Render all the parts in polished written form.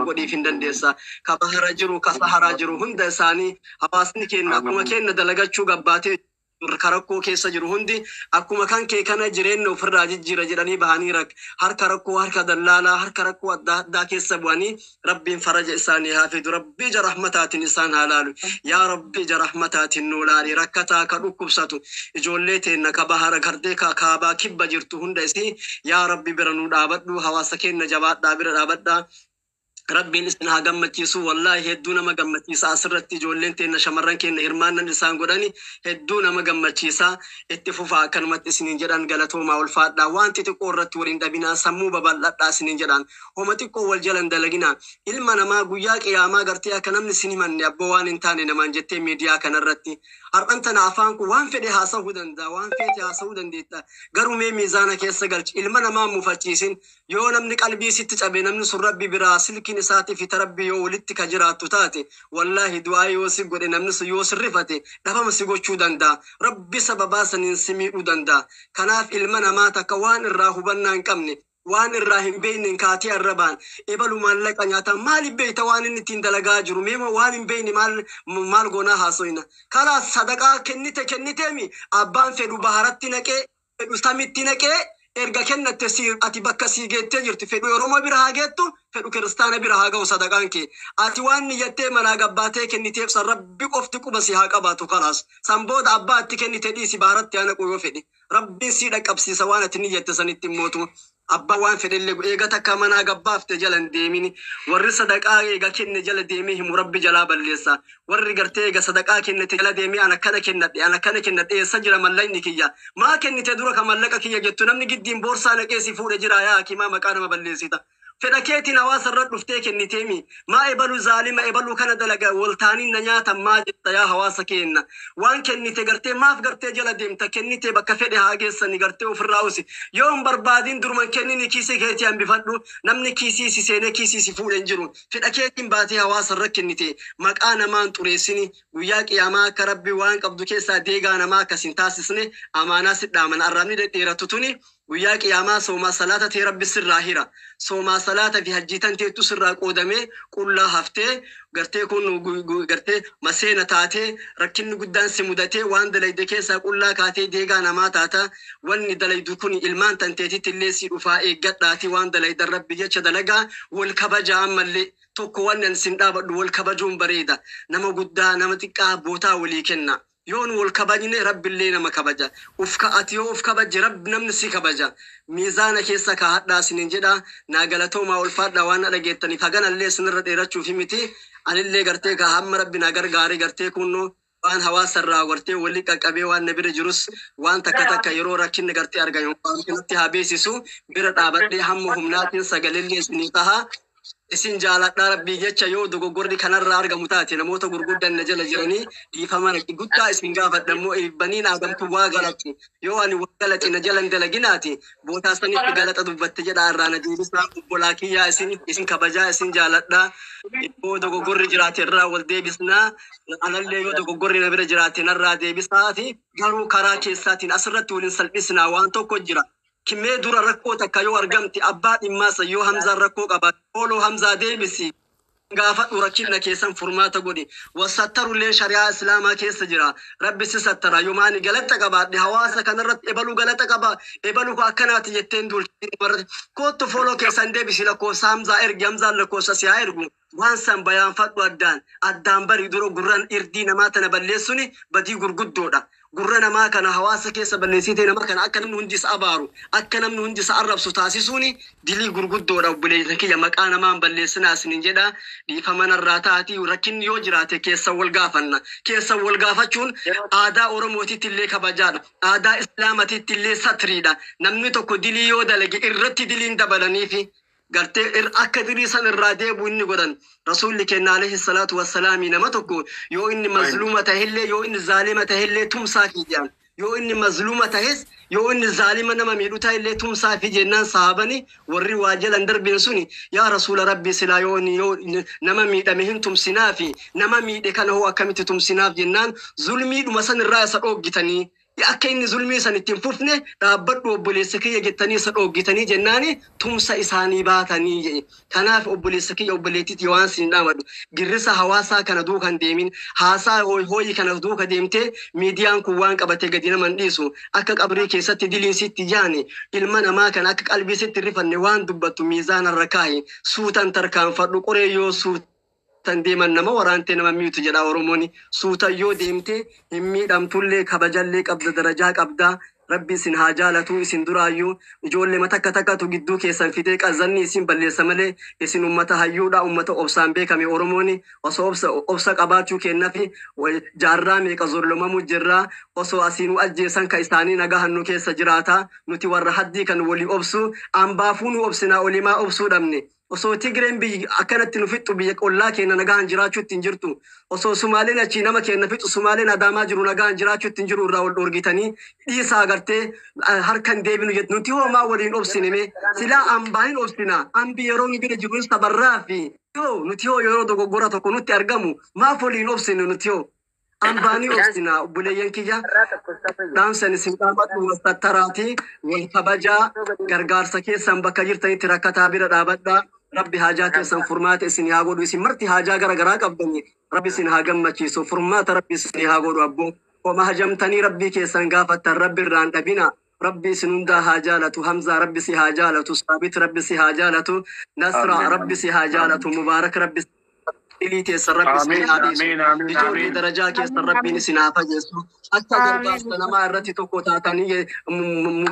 Godhiif hin dandeessa. Ka bahara jiru, ka saharaa jiru, hunda isaanii hawaasni keenya akkuma keenya dalagachuu gabbaatee, ka rakkoo keessa jiru hundi akkuma kan kee kana jireenya ofirraa jijjiira jedhanii bahanii harka rakkoo, harka dallaalaa, harka rakkoo adda addaa keessa bu'anii, Rabbiin faraja isaanii haa fidu. Rabbii ija rahmataatiin isaan haa laalu. Yaa Rabbi, ija rahmataatiin nuu laali. Rakkataa ka dhukkubsatu, ijoollee teenna ka bahara gardee, ka kaabaa kibba jirtu hunda isii, yaa Rabbi, bira nuu dhaabadhu. Hawaasa keenya jabaadhaa, bira dhaabadhaa. Rabbiin isin haa gammachiisu. Wallaahi, hedduu nama gammachiisa. Asirratti ijoolleen teenna, shamarran keenya hirmaannan isaan godhani hedduu nama gammachiisa. Itti fufaa akkanumatti isiniin jedhan. Galatoomaa, ulfaadhaa. Waan xixiqqoo irratti waliin dhabinaa, sammuu babal'adhaa isiniin jedhan. Homa xiqqoo wal jalan dalaginaa. Ilma namaa guyyaa qiyaamaa gartee akka namni isin himanne, abboo, waan hin taane namaan jettee miidiyaa kanarratti har'an tana afaan kun waan fedhe haasa'uu danda'a, waan feete haasa'uu dandeetta. Garuu mee miizaana keessa galchi. Ilma namaa mufachiisin. Yoo namni qalbii sitti cabe, namni sun Rabbi biraa silkiin isaatii fi Rabbi yoo walitti ka jiraattu taate, wallaahi, du'aa yoo si godhe, namni sun yoo sirrifate, dhabama si gochuu danda'a. Rabbi sababaa saniin si miidhuu danda'a. Kanaaf ilma namaa takka waan irraa hubannaa hin qabne, waan irraa hin beekne kaatee arrabaan ebalu maallaqa nyaataa maaliif beekta? Waan inni ittiin dalagaa jiru meema waan hin beekne maal maal goonaa haasoyna? Kalaas, sadaqaa kennite kenniteemi, abbaan fedhu baharatti naqee, fedhu samitti naqee, erga kennatte si ati bakka sii geettee jirti. Fedhu Oromoo bira haa geettu, fedhu Kiristaana bira haa ga'u, sadaqaan kee ati waan niyyattee manaa gabbaatee kenniteef san Rabbi qofti quba si haa qabaatu. Kalaas, san booda abbaa itti kennite dhiisi, baharatti haa naqu yoo fedhe. Rabbiin sii dhaqqabsiisa waan ati niyyatte sanitti. Immootu abbaa waan fedhellee eega takka manaa gabbaafte jala hin deemini. Warri sadaqaa eega kenne jala deemee himu, Rabbi jalaa balleessa. Warri gartee eega sadaqaa kennete jala deemee, "Ana akkana kennadhe, ana akkana kennadhe, eessa jira mallaqni kiyya?" Maa kennite dura ka mallaqa kiyya jettu? Namni giddiin boorsaa naqee si fuudhe jira? Yaa hakimaa, maqaa nama balleessita. Fedha keetiin hawaasa irra dhuftee kenniteemi. Maa ebalu zaalima, ebalu kana dalaga, waltaaniin na nyaatan maa jetta? Yaa hawaasa keenna, waan kennite gartee maaf gartee jala deemta? Kennite bakka fedhe haa geessani, gartee ofirraa usi. Yoo hin barbaadin duruman kennini, kiisii keetii hambifadhu. Namni kiisii si seenee kiisii si fuudhe hin jiru. Fedha keetiin baatee hawaasa irra kennite, maqaa namaan xureessini. Guyyaa qiyaamaa akka Rabbi waan qabdu keessaa deegaa namaa akkas hin taasisne amaanaa si dhaaman. Arrabni dhedheeratu tuni guyyaa qiyaamaa soomaa salaata tee Rabbi sirraa hira. Soomaa, salaata fi hajjiitan teettu sirraa qoodamee, qullaa haftee gartee kun gartee maseena taatee, rakkinni guddaan si mudatee, waan dalayde keessaa qullaa kaatee deegaa namaa taata. Wanni dalaydu kun ilmaan tanteetitti illee si dhufaa. Eeggadhaati, waan dalaydan Rabbi jecha dalagaa. Wal kabajaa. Ammallee tokko wanni ani sin dhaabadhu, wal kabajuun bareeda. Nama guddaa, nama xiqqaa bootaa walii kenna. Yoon wal kabajne, Rabbillee nama kabaja. Uf ka ati yoo uf kabajje, Rabbi namni si kabaja. Miizaana keessa kaa'adhaa isiniin jedha. Naa galatoomaa, ulfaadhaa. Waan na dhageettaniif haganallee isinirra dheerachuuf miti. Anillee gartee ka hamma Rabbi na gargaare gartee kunno waan hawaasa irraa gartee walli qaqqabee, waan na bira jirus waan takka takka yeroo rakkinni gartee argame waan kanatti haa beeksisu, bira dhaabadhee hamma humnaatiin sagalellee isinii taha. Isin jaaladhaa Rabbii jecha. Yoo dogoggorri kanarraa argamu taate, namoota gurguddan na jala jiranii dhiifama guddaa isin gaafadha. Immoo baniin aadamtu waa galatti. Yoo ani waa galate na jalan dalaginaati, bootaa sanitti galaxa dubbatte jedha, irraa na deebisaa. Obbolaa kiyyaa, isin kabajaa, isin jaaladhaa. Yoo dogoggorri jiraate irraa wal deebisnaa. Anallee yoo dogoggorri na bira jiraate narraa deebisaati. Garuu karaa keessaatiin asirratti waliin salphisinaa. Waan tokko jira. Kimee dura rakkoo takka yoo argamte, abbaa dhimmaasa yoo Hamzaan rakkoo qabaate, ooloo Hamzaa deebisi gaafadhu, rakkinna keessan furmaata godhi. Wasattarulleen shari'aa Islaamaa keessa jira. Rabbi si sattara. Yomaani galaxa qabaadhe hawaasa kanarratti, ebaluu galaxa qaba, ebaluu ko akkanaati jetteen duulchi koottu, follow keessan deebisi, lakkoofsa Hamzaa ergi, Hamzaan lakkoofsa si haa ergu. Waan san bayaanfadhu, addaan addaan bari. Dura gurran irdii namaa tana balleessuni badii gurguddoodha. Gurra namaa kana hawaasa keessa balleessitee, nama kana akka namni hundi isa abaaru, akka namni hundi isa arrabsu taasisuuni dilii gurguddoodha. Obboleessa kiyya, maqaa namaan balleessinaa isinin jedha. Dhiifama narraa taati. Rakkinni yoo jiraate keessa wal gaafanna. Keessa wal gaafachuun aadaa Oromootitti illee kabajaadha, aadaa Islaamatitti illee satriidha. Namni tokko dilii yoo dalage, irratti diliin dabalaniifi gartee akka dilii san irraa deebu inni godhan. Rasuulli kenna alayhi salaatu wassalaami nama tokko yoo inni mazluuma tahillee, yoo inni zaalima tahillee tumsaa fi jedhan. Yoo inni mazluuma tahes, yoo inni zaalima nama miidhu tahillee tumsaa fi jennaan, sahaabani warri waa jalan darbeen suni, "Yaa Rasuula Rabbii, silaa yoo inni yoo nama miidhame hin tumsinaafi, nama miidhe kana hoo akkamitti tumsinaaf?" jennaan, zulmiidhuma san irraa isa dhooggitanii. Akka inni zulmii san itti hin fufne dhaabbadhu obboleessa kiyya jettanii isa dhooggitanii jennaani tumsa isaanii baatanii jedhe. Kanaaf obboleessa kiyya, obboleettiitti waan sin dhaamadhu, girrisa hawaasaa kana duuka hin deemin. Haasaa hooyi hooyi kana duuka deemtee miidiyaan kun waan qabatee gadi nama hin dhiisu. Akka qabrii keessatti diliin sitti yaane, ilma namaa kana akka qalbii sitti hin rifanne waan dubbattu miizaanarra kaahi. Suutan tarkaanfadhu. Qoree yoo suutan deeman nama waraantee nama miitu jedha Oromoon. Suutan yoo deemte hin miidhamtullee, kabajallee qabda, darajaa qabda. Rabbi isin haa jaalatu. Isin duraayyuu ijoollee takka takkatu gidduu keessan fidee qazzanni isin balleessa malee isin ummata hayyuudha, ummata obsaan beekame Oromoon. Osoo obsa qabaachuu kennafi jaarraa meeqa zorlomamu jirra. Osoo asiinuu ajjeesan ka isaanii nagaa hannu keessa jiraata. Nuti warra haddii kan walii obsu ambaafuu nu obsinaa olimaa obsuu dhabne. Osoo Tigreen biyya akkanatti nu fixxu biyya ollaa keenya nagaan jiraachuutti hin jirtu. Osoo Sumaaleen achii nama keenya fixu Sumaaleen Adaamaa jiru nagaan jiraachuutti hin jiru. Irraa wal dhoorgitanii dhiisaa agartee harkan deebinu jettu. Nuti hoomaa waliin obsine mee? Silaa ambaa hin obsina. Ambi yeroo nu bira jiru sabarraa fi yoo nuti hoo yeroo dogoggora tokko nutti argamu maaf waliin obsine? Nuti hoo ambaanii obsina? Obboleeyyan kiyya, dhaamsan isin dhaamadhu wasattaraati, wal kabajaa, gargaarsa keessan bakka jirtanitti rakkataa bira dhaabadhaa. Rabbi haajaa keessan furmaata isin haa godhu. Isin marti haajaa gara garaa qabdani, Rabbi isin haa gammachiisu. Furmaata Rabbi isin haa godhu. Abboo homa hajamtanii Rabbii keessan gaafattan Rabbi irraan dhabina. Rabbi isin hundaa haa jaalatu. Hamzaa, Rabbi si haa jaalatu. Saabit, Rabbi si haa jaalatu. Nasra, Rabbi si haa jaalatu. Mubaarak, Rabbi ilii teessan Rabbi isin haa dhiisu. Ijoollee darajaa keessan Rabbiin isin haa fageessu. Akka gargaarsa namaa irratti tokko taatanii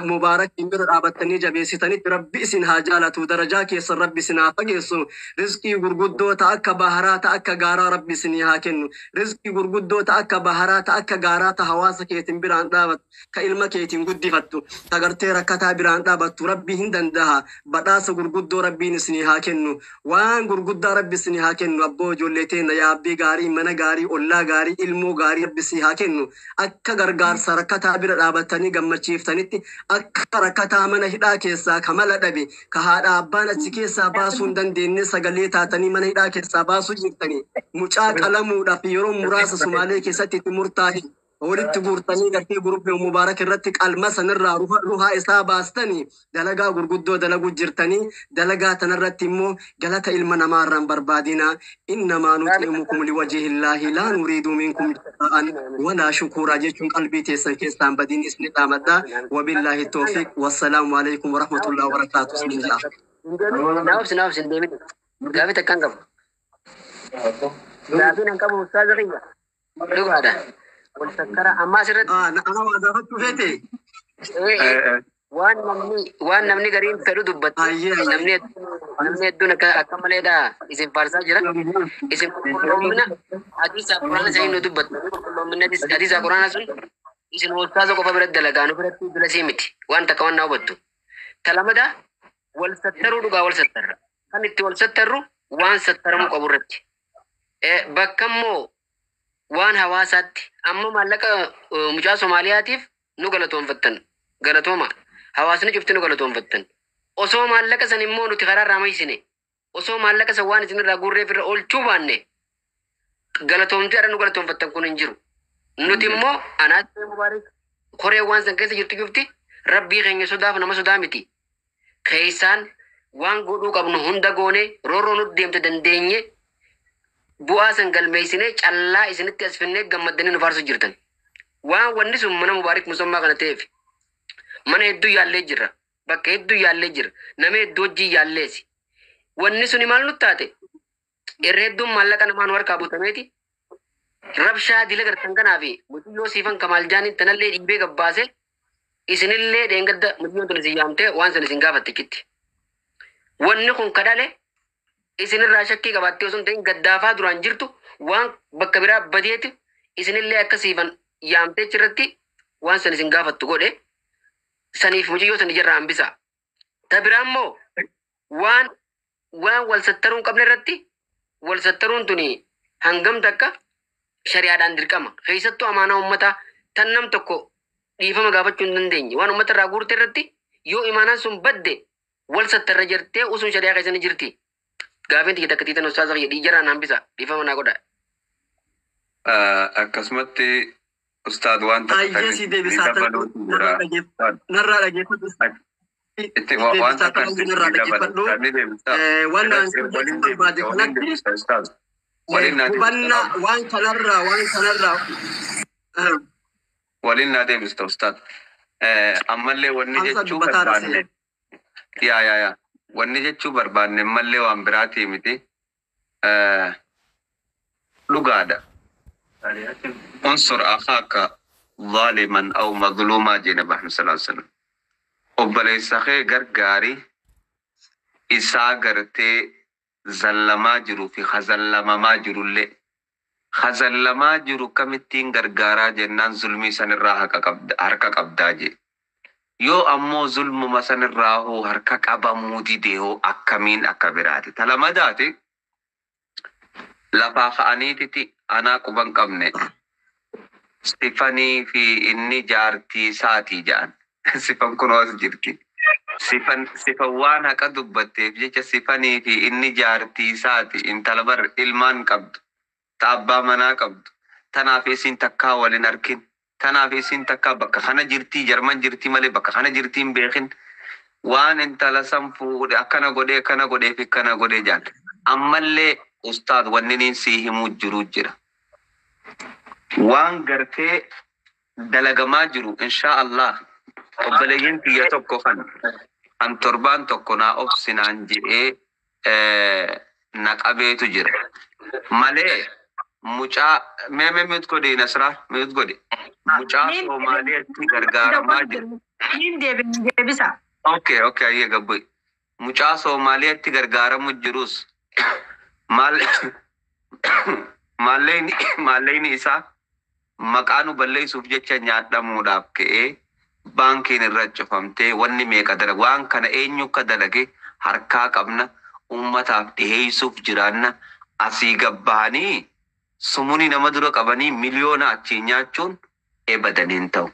Mubaarakiin bira dhaabattanii jabeessitanitti Rabbi isin haa jaalatu. Darajaa keessan Rabbi isin haa fageessu. Rizqii gurguddoo ta akka baharaa, ta akka gaaraa Rabbi isinii haa kennu. Rizqii gurguddoo ta akka baharaa, ta akka gaaraa, ta hawaasa keetiin biraan dhaabattu, ka ilma keetiin guddifattu, ta gartee rakkataa biraan dhaabattu, Rabbi hin danda'a. Badhaasa gurguddoo Rabbiin isinii haa kennu. Waan gurguddaa Rabbi isinii haa kennu. Abboo ijoollee teenna yaabbii gaarii, mana gaarii, ollaa gaarii, ilmoo gaarii Rabbi isii haa kennu. Akka gargaarsa rakkataa bira dhaabattanii gammachiiftanitti, akka rakkataa mana hidhaa keessaa ka mala dhabe, ka haadha abbaan achi keessaa baasuu hin dandeenye sagalee taatanii mana hidhaa keessaa baasuu jirtanii, mucaa qalamuudhaaf yeroo muraasa Sumaalee keessatti itti murtaa'e walitti guurtanii gartee guruppii Mubaarak irratti qalma sanirraa ruhaa isaa baastanii dalagaa gurguddoo dalaguu jirtanii. Dalagaa tanarratti immoo galata ilma namaa irraan barbaadina. Innamaa nuxiimukum liwajhillaahi laa nuriidu minkum jazaa'an walaa shukuuraa jechuun qalbii teessan keessaan badiin isni dhaamadha. Wabillaahi toofiq, wassalaamu alaikum warahmatullahi wabarakaatu isnin ja'a. Na obsi, na obsi, hin deemin. Gaafii takka hin qabu. Gaafii nan qabu, ustaaza kiyya. Dhugaadha. Wal sakkara amma asirratti Ana waa gaafachuu feete? Waan namni gariin fedhu dubbatte. Ayyee. Namni hedduun akka maleedha isin faarsaa jira. Isin qulqulloomina hadiisa Quraana sanii nu dubbattu. Qulqulloomina hadiisa Quraana sun isin ustaaza qofa biratti dalagaa, nu biratti bilasii miti. Waan takka waan na hubattu. Talamada wal sattaruu, dhugaa wal sattarra. Kan itti wal sattarru waan sattaramuu qabu irratti. Bakka immoo waan hawaasaatti amma maallaqa mucaa Somaaliyaatiif nu galatoonfattan. Galatooma. Hawaasni cufti nu galatoonfattan. Osoo maallaqa san immoo nuti karaa irraa maysine, osoo maallaqa san waan isin irraa guurreef irra oolchuu baanne, galatoomtii irra nu galatoonfattan kun hin jiru. Nuti immoo anaas Mubaarak koree waan san keessa jirtu cufti Rabbii keenya sodaaf nama sodaa miti. Keessaan waan godhuu qabnu hunda goone, roorroo nutti deemte dandeenye, bu'aa san galmeessinee callaa isinitti as finnee gammaddanii nu faarsu jirtan. Waan wanni sun mana Mubaarik Musammaa kana ta'eef mana hedduu yaallee jirra. Bakka hedduu yaallee jirra. Nama hedduu wajjin yaalleesi. Wanni suni maal nutti taate? Irra hedduun maallaqa namaa nu harkaa butameeti. Rabshaa dila gartan kanaa fi mucayyoo siifan kamaal jaaniin tanallee dhiibee gabbaase, isinillee dheengadda mucayyoon tun isin yaamtee waan san isin gaafatte citti. Wanni kun kadhale isinirraa shakkii qabaattee osoo hin ta'in gaddaafaa duraan jirtu waan bakka biraa badeeti isinillee akka siifan yaamtee achirratti waan san isin gaafattu godhe. Saniif mucayyoo san ijarraa hambisa. Ta biraa immoo waan wal sattaruu hin qabne irratti wal sattaruun tuni hangam takka shari'aadhaan dirqama. Keessattuu amaanaa uummataa tan nam tokko dhiifama gaafachuu hin dandeenye waan uummata irraa guurte irratti yoo imaanaan sun badde wal sattarra jirtee usuun shari'aa keessa ni jirti. Gaafiin tiyya takka tiitan, ustaaza kiyya, dhiijarraan hambisa, dhiifama naa godha. Akkasumatti Ustaad, waan takka Ayyee, si ni deebisaa dabaluutu jira. Narraa dhageeffadhu. Itti waan Deebisaa takka ta'uu narraa ni dabala. dhageeffadhu. Ustaad, ni deebisaa. Waan aan Waliin barbaade deebisa, waliin kanatti deebisa ustaad. Waliin naa deebista. hubannaa waan kanarraa Waliin naa deebista, ustaad. Ammallee wanni Hamza jechuu dubbataa barbaanne. Yaa yaa yaa. Wanni jechuu barbaanne mallee waan biraatii miti. Dhugaadha. "Unsur akhaaka zaaliman aw mazluumaa" jedhe Nabi Muhammad sallallahu alaihi wasallam. Obboleessa kee gargaari, isaa gartee zallamaa jiruu fi hazallamamaa jirullee. Hazallamaa jiru kamittiin gargaaraa jennaan, zulmii sanirraa haqa qabda, harka qabdaa jee. Yoo ammoo zulmuma sanirraa hoo harka qabamuu dide hoo, akkamiin akka biraati? Talamadaati, lafaa ka'aniititi anaa quban qabne Sifanii fi inni jaartii isaatii jedhan. Sifan kun as jirti. Sifan, sifan waan haqa dubbatteef jecha sifanii fi inni jaartii isaati, intala bar ilmaan qabdu. Ta abbaa manaa qabdu. Tanaaf isin takkaa waliin arkin. Tanaaf isin takkaa bakka kana jirtii, Jarman jirtii malee bakka kana jirtii hin beekin. Waan intala san fuudhe akkana godhee, akkana godhee fi akkana godhee jaan. Ammallee ustaad, wanni niin sii himuu jiru jira. Waan gartee dalagamaa jiru, insha Allah, obboleeyyiin kiyya tokko kan torbaan tokko naa obsinaan jedhee na qabeetu jira. Malee mucaa mee mee mute godhi, Nasraa, mute godhi. Mucaa Soomaaliyaatti gargaaramaa jiru. Niin deebisa. Okay, ayyee gabbu'i. Mucaa Soomaaliyaatti gargaaramu jirus maal maallaqni isaa maqaa nu balleessuuf jecha nyaadhamuudhaaf ka'ee baankiin irra cufamtee wanni meeqa dalag. Waan kana eenyu akka dalage harkaa qabna, ummataaf dhiheessuuf jiraanna. Asii gabbahanii sumuni nama dura qabanii miliyoona achiin nyaachuun ebadan hin ta'u.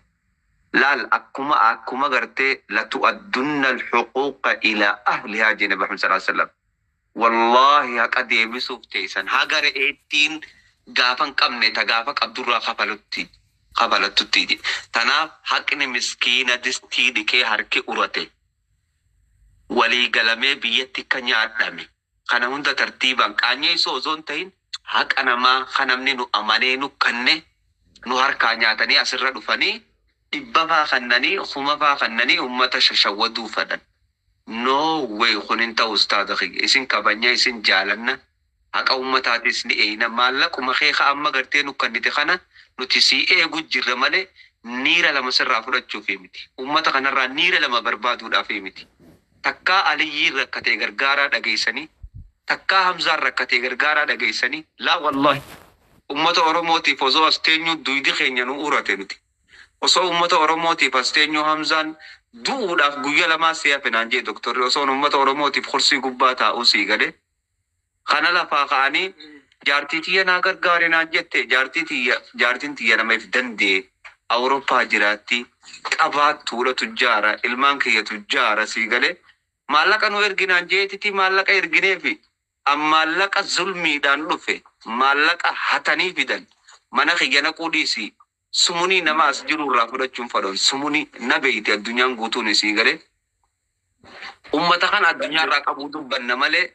Laal, akkuma gartee "latu'addunna alhuquuqa ilaa ahlihaa" jenne Muhammad sallallahu alaihi wasallam. Wallaahi, haqa deebisuuf teessan haga re'eettiin gaafa hin qabne ta gaafa qabdurraa kafalutti kafalattutti jedhe. Tanaaf haqni miskiina distii dhiqee harki urate walii galamee biyyatti akka nyaadhame kana hunda tartiibaan qaanyeessoo osoo hin ta'in, haqa namaa kan namni nu amanee nu kanne nu harkaa nyaatanii asirra dhufanii 100 faa kannanii, 1000 faa kannanii ummata shashawwaduu fedhan. No way, kun hin ta'u, ustaada kiyya. Isin kabanya, isin jaalanna. Haqa ummataatis ni eeyna. Maallaquma kee ka amma gartee nu kannite kana nuti sii eegu jirra malee niira lama sirraa fudhachuufi miti. Ummata kanarraa niira lama barbaaduudhaafi miti. Takkaa Aliyyiin rakkatee gargaaraa dhageessanii, takkaa Hamzaan rakkatee gargaaraa dhageessanii, laa wallahi. Ummata Oromootiif osoo as teenyu duydi keenya nu urate nuti. Osoo ummata Oromootiif as teenyu Hamzaan du'uudhaaf guyya lamaa si hafe naan jee doktorri, osoon ummata Oromootiif kursii gubbaa taa'uu sii galee. Kana lafaa ka'anii jaartii tiyya naa gargaare naan jette. Jaartii tiyya, jaartiin tiyya nama if danda'e, Awurooppaa jiraatti, qabaattuudha, tujjaara, ilmaan kiyya tujjaara sii galee. Maallaqa nu erginaan jeetiti maallaqa ergineefi maallaqa zulmiidhaan dhufe, maallaqa hatanii fidan mana kiyya naquu dhiisi, sumunii nama as jiru irraa fudhachuun fadhoon sumunii na beeyti addunyaan guutuun isii galee. Ummata kana addunyaa irraa qabuu dubbanna malee,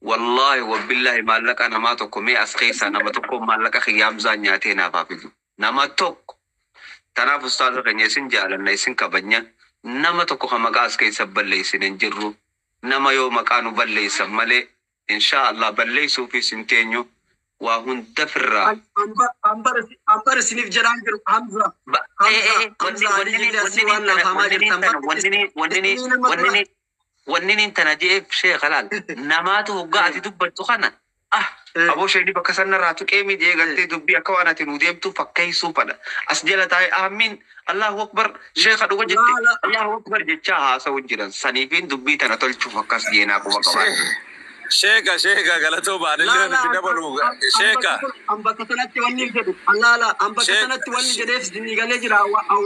wallaahi wabillaahi, maallaqa namaa tokko mee as keessaa nama tokko maallaqa kiyya Hamzaan nyaatee naaf haa fidu, nama tokko. Tanaaf ustaaza keenya, isin jaalanna, isin kabanya. Nama tokko kan maqaa as keessa balleessin hin jirru. Nama yoo maqaa nu balleessan malee, insha Allah, balleessuufis hin teenyu, waa hunda firraa. Ambar isiniif jedhaan jiru, Hamza. Hamza, Hamza, Aliyyi asii waan naaf hamaa jirtan. Wanni nin tana je'eef, sheekha, laal, namaatu hoggaa ati dubbattu kana aboo sheekni bakka sanarraa tuqee miidhee gartee dubbii akka waan ati nu deemtu fakkeessuu fadha. As jala taa'ee "Amiin, Allahu akbar, sheekha, dhuga jette, Allahu akbar" jechaa haasa'u jiran saniifiin dubbii tana tolchuuf akkas jeenaa quba qabaa. Sheeka, sheeka, galatoo baadillee nuti dabalu, sheeka. An bakka sanatti wanni jedhu allaala, an bakka sanatti wanni jedheef isinii galee jira,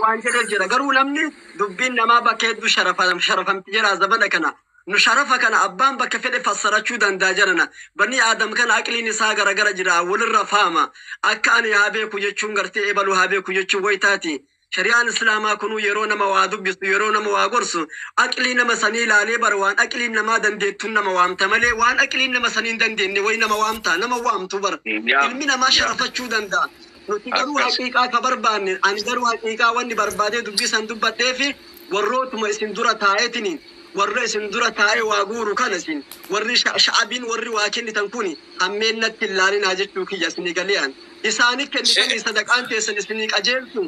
waan jedheef jira. Garuu namni dubbiin namaa bakka hedduu sharafamti jira zamana kana. Nu sharafa kana abbaan bakka fedhe fassarachuu danda'a jedhana. Bani Aadam kana aqliin isaa garagara jira, walirra faama. Akka ani haa beeku jechuun gartee ebalu haa beeku jechuun wayitaati. Shari'aan Islaamaa kunuu yeroo nama waa dubbisu, yeroo nama waa gorsu, aqlii nama sanii ilaalee bara waan aqliin namaa dandeettuun nama waamta malee waan aqliin nama sanii hin dandeenye wayi nama waamta nama waamtu bara. Ilmi namaa sharafachuu danda'a. Nuti garuu haqiiqaa ka barbaanne, ani garuu haqiiqaa wanni barbaadee dubbisan dubbadheefi warrootuma isin dura taa'eetiniin warra isin dura taa'ee waa guuru kana isin warri sha'abiin warri waa kennitan kuni hammeen natti hin laalinaa jechuu kiyya isinii galee. Isaanii kennitanii sadaqaan teessan isinii qajeeltu,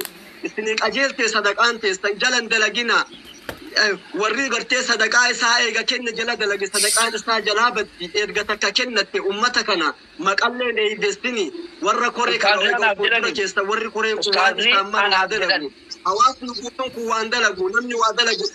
isinii qajeelte sadaqaan teessan jalan dalaginaa. Warri gartee sadaqaa isaa eega kenne jala dalage sadaqaan isaa jalaa baddi. Erga takka kennatte ummata kana maqalleen eeydessini warra koree kana Ustaazni eega anaaf fuuldura jedhani. keessa warri koree kun waan Ustaazni isaan malu haa anaaf dalagu. jedhani. Hawaasni guutuun kun waan dalagu, namni waa dalagu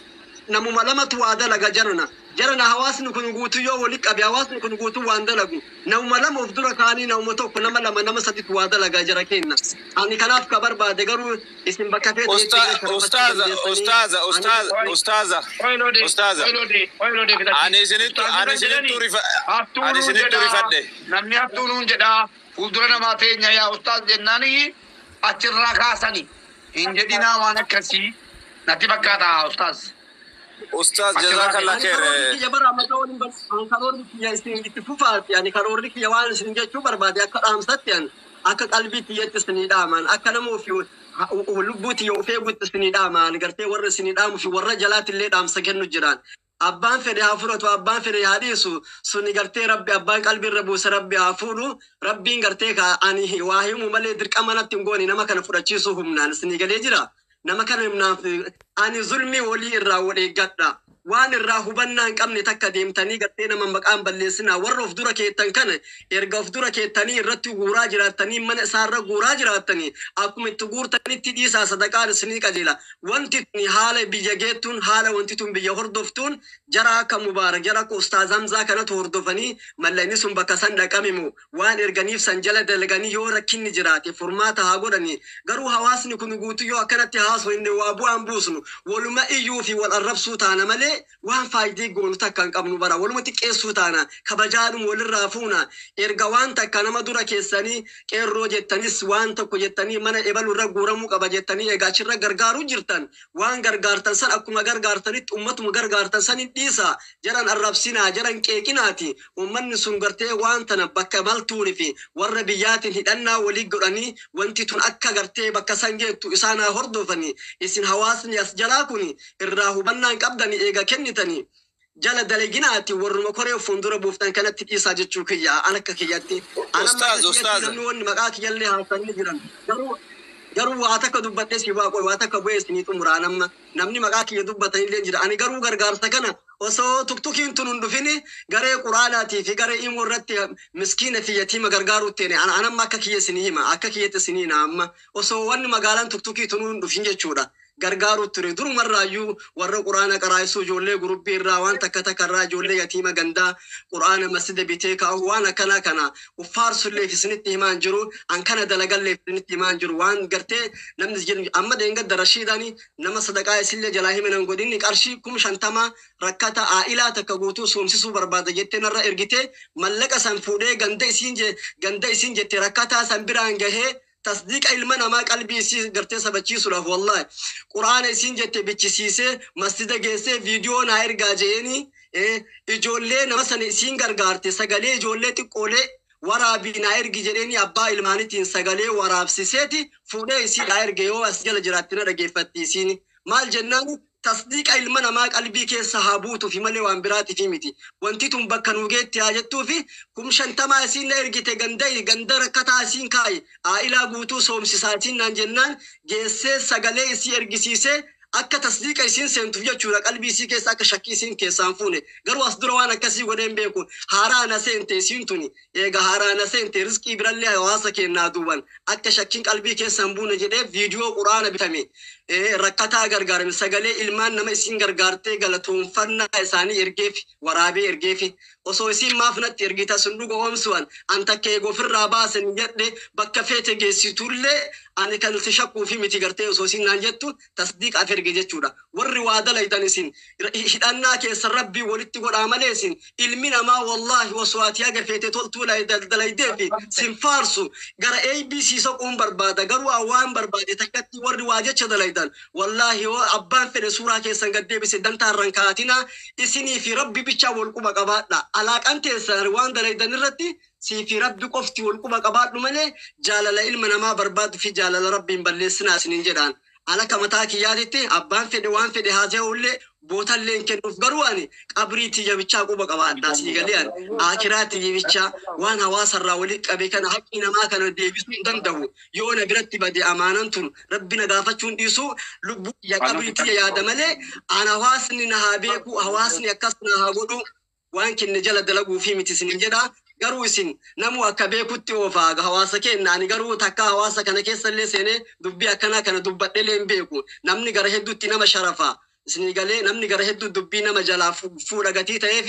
namuma lamatu waa dalaga jarana. Jarana, hawaasni kun guutuu yoo wali qabe, hawaasni kun guutuu waan dalagu namuma lama of dura kaanii, namuma tokko, nama lama, nama saditu waa dalaga jara kenna. Ani kanaaf ka barbaade garuu isin bakka feetanitti illee sharafachuu Ustaaza, dandeessanii. ustaaza, Ani ustaaza, Qoy, ustaaza, qoy loode, ustaaza. Qoy loode, qoy loode fixachiisi. Ani isinittu Ustaazni ani kan isinittu jedhani rifa haftuu ani nuun isinittu jedhaa, rifadhe. namni haftuu nuun jedhaa, fuuldura namaa teenya yaa ustaaz jennaani achirraa kaasani. Hin jedhinaa, waan akkasii natti fakkaata ustaaz. Ustaaz, Achirraa jazakallah Ani khair. karoorri kiyya bara maqaa waliin ani karoorri kiyya isin itti fufaati. Ani karoorri kiyya waan isin jechuu barbaade akka dhaamsatti, ani akka qalbii kiyyatti isinii dhaaman, akka nama ofii lubbuu tiyya of eegutti isinii dhaaman, gartee warra isinii dhaamu fi warra jalaatti illee dhaamsa kennu jiran. Abbaan fedhe haa fudhatu, abbaan fedhe haa dhiisu, suni gartee Rabbi abbaan qalbii irra buuse Rabbi haa fuudhu. Rabbiin gartee ka ani waa himu malee dirqama natti hin goone nama kana fudhachiisuu humnaan isinii galee jira. Nama kana humnaan ani zulmii walii irraa wal eeggadha. Waan irraa hubannaa hin qabne takka deemtanii gartee nama maqaan balleessinaa. Warra of dura keettan kana erga of dura keettanii irratti guuraa jiraattanii, mana isaarra guuraa jiraattanii, akkuma itti guurtanitti dhiisaa, sadaqaan isinii qajeela. Wanti tuni haala biyya geettuun, haala wanti tun biyya hordoftuun, jara akka Mubaarak, jara akka Ustaaz Hamzaa kanatu hordofanii mallaqni sun bakka san dhaqamimu waan erganiif san jala dalaganii yoo rakkinni jiraate furmaata haa godhanii. Garuu hawaasni kun guutuu yoo akkanatti haasoo inni waa bu'aan buusnu waluma iyyuu fi wal arrabsuu taana malee waan faayidii goonu takka hin qabnu bara. Waluma xiqqeessuu taana, kabajaadhuma walirraa fuuna. Erga waan takka nama dura keessanii qeerroo jettanis, waan tokko jettanii, mana ebalu irra guuramuu qaba jettanii egaa achirra gargaaruu jirtan, waan gargaartan san akkuma gargaartanitti ummatuma gargaartan san hin dhiisa, jaran arrabsinaa, jaran qeeqinaati. Ummanni sun gartee waan tana bakka maltuuni fi warra biyyaatiin hidhannaa walii godhanii wanti tun akka gartee bakka san geettu isaan haa hordofanii. Isin hawaasni as jalaa kun irraa hubannaan qabdanii eega kennitanii jala dalaginaati, warruma koree fuuldura buuftan kanatti dhiisaa jechuu kiyya. An akka kiyyatti, an amma akka Ustaaz, kiyyatti ustaaz. Namni wanni maqaa kiyyallee haasanii jiran garuu waa takka dubbadhee si waaqo, waa takka bu'ee isinii xumuraa. Nama namni maqaa kiyya dubbatanillee jira. Ani garuu gargaarsa kana osoo tuktukiin tun hin dhufini garee quraanaatii fi garee imoo irratti miskiina fi yatiima gargaaruu teene. An amma akka kiyya isinii hima, akka kiyyatti isinii na amma osoo wanni magaalaan tuktukii tun hin dhufin jechuudha gargaaruu ture. Durumarraayyuu warra quraana qaraayisuu, ijoollee gurubbii irraa waan takka takka irraa, ijoollee yatiima gandaa quraana masjida bitee kaa'u, waan akkanaa kana uffaarsulleef isinitti himaan jiru. An kana dalagalleef isinitti himaan jiru. Waan gartee namni jedhu amma dheengadda Rashiidani nama sadaqaa isillee jalaa himanan godhinni qarshii 50,000 rakkata aa'ilaa takka guutuu soomsisuu barbaada jettee narra ergite. Mallaqa san fuudhee ganda isiin jette rakkataa san biraan gahee, tasdiiqa ilma namaa qalbii isii gartee sabachiisuudhaaf, wallahi quraana isiin jette bichisiisee masjida geessee viidiyoo naa ergaa je'eeni. Ijoollee nama sana isiin gargaarte sagalee ijoollee xiqqoolee waraabii naa ergi jedheeni, abbaa ilmaanitiin sagalee waraabsiseeti fuudhee isii naa erge. Yoo as jala jiraatti na dhageeffatti. Isiin maal jennaan, tasdiiqa ilma namaa qalbii keessa haa buutuufi malee waan biraatiif miti. Wanti tun bakka nuu geetti haa jettuufi 50,000 isiin na ergite, ganda ganda rakkataa isiin kaa'i aa'ilaa guutuu soomsisaatiin naan jennaan, geessee sagalee isii ergisiisee akka tasdiiqa isiin seentuuf jechuudha, qalbii isii keessa akka shakkii isiin keessaan fuune. Garuu as dura waan akkasii godheen beeku. Haaraa na seente isiin tuni. Eega haaraa na seente, rizqii birallee hawaasa kennaa duuban akka shakkiin qalbii keessaan buune jedhee viidiyoo quraana bitame rakkataa gargaarame sagalee ilmaan nama isiin gargaartee galatoonfannaa isaanii ergeef waraabee ergeef. Osoo isiin maaf natti ergita sun dhuga oomsuwan an takka eegoo ofirraa baasan jedhe bakka feete geessitullee ani kan si shakkuu fi miti gartee osoo isiin naan jettu tasdiiqaaf erge jechuudha. Warri waa dalaytan isin hidhannaa keessa rabbii walitti godhaa malee isin ilmi namaa wallaahi osoo ati haga feete toltuu dalaydee fi sin faarsu gara ABC soquun barbaada garuu waan barbaade takkatti warri waa jecha dalaytan wallaahi yoo abbaan fedhe suuraa keessan gad deebise dantaa irraan kaatina isinii fi rabbi bichaa wal quba qabaadha. Alaaqan teessan waan dalaydan irratti sii fi rabbi qofti wal quba qabaadhu malee jaalala ilma namaa barbaadu fi jaalala rabbiin balleessinaa isiniin jedhaan. Alaka mataa kiyyaatitti abbaan fedhe waan fedhe haa ta'ullee bootallee hin kennuuf garuu ani qabrii tiyya bichaa quba qabaadha sii galee ani akiraa tiyya bichaa waan hawaasarraa walitti qabe kana haqqi namaa kana deebisuu hin danda'u yoo na biratti bade amaanan tun rabbi na gaafachuun dhiisu lubbuu tiyya qabrii tiyya yaada malee an hawaasni na haa beeku hawaasni akkas na haa godhu waan kenne jala dalaguu fi miti isinin jedha garuu isin namu akka beekutti oofaa hawaasa kenna ani garuu takka hawaasa kana keessa illee seenee dubbii akkanaa kana dubbadhelee hin beeku namni gara hedduutti nama sharafa isinii galee namni gara hedduu dubbii nama jalaa fuudha gatii ta'eef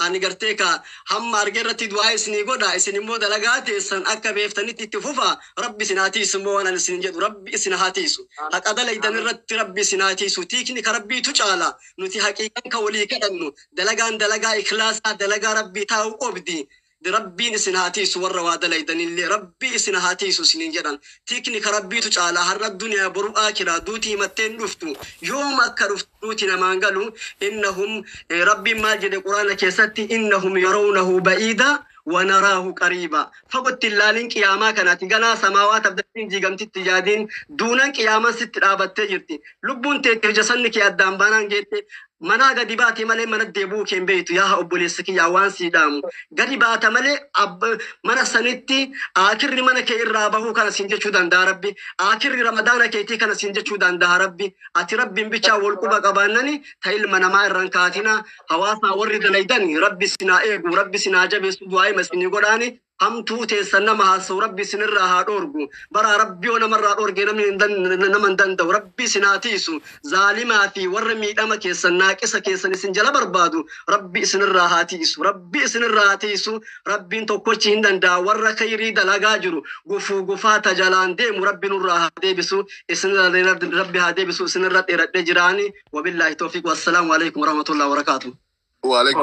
ani gartee ka hamma argee irratti du'aa isinii godha isin immoo dalagaa teessan akka beeftanitti itti fufa rabbi isin haa tiisu immoo waan ani isin jedhu rabbi isin haa tiisu haqa dalaydan irratti rabbi isin haa tiisu tiikni ka rabbiitu caala nuti haqiiqan ka walii kadhannu dalagaan dalagaa ikhlaasaa dalagaa rabbii taa'u qobdi rabbiin isin haa tiisu warra waa dalaydanillee rabbi isin haa tiisu isiniin jedhan tiikni ka rabbiitu caala har'a duniyaa boru aakiraa duutii himatteen dhuftu yooma akka dhuftu duuti namaan galu innahum rabbiin maal jedhe quraana keessatti innahum yarawnahu ba'iida wanaraahu qariiba fagootti ilaalin qiyaamaa kanaati ganaa samaawaat abdattiin jigamtitti yaadiin duunan qiyaamaan sitti dhaabattee jirti lubbuun teetiif jasanni kee addaan baanaan geette manaa gadi baate malee mana deebi'uu kee hin beektu yaa obboleessa kiyyaa waan sii dhaamu gadi baata malee mana sanitti akirri mana kee irraa bahuu kana siin jechuu danda'a rabbi akirri ramadaana keetii kana siin jechuu danda'a rabbi ati rabbiin bichaa wal quba qabaannani ta ilma namaa irraan kaatina hawaasaa warri dalaydan rabbi sinaa eegu rabbi sinaa jabeessu du'aa hima isinii godhaani hamtuu teessan nama haasa'u rabbi isinirraa haa dhoorgu bara rabbi yoo namarraa dhoorge namni nama hin danda'u rabbi isin haa tiisu zaalimaa fi warra miidhama keessan naaqisa keessan isin jala barbaadu rabbi isinirraa haa tiisu rabbi isinirraa haa tiisu rabbiin tokkochi hin danda'a warra khayrii dalagaa jiru gufuu gufaata jalaan deemu rabbi nurraa haa deebisu isinirra rabbi haa deebisu isinirra dheeradhee jiraani wabillaahi tawfiiq wassalaamu alaikum warahmatullahi wabarakaatuh. Waalaikum.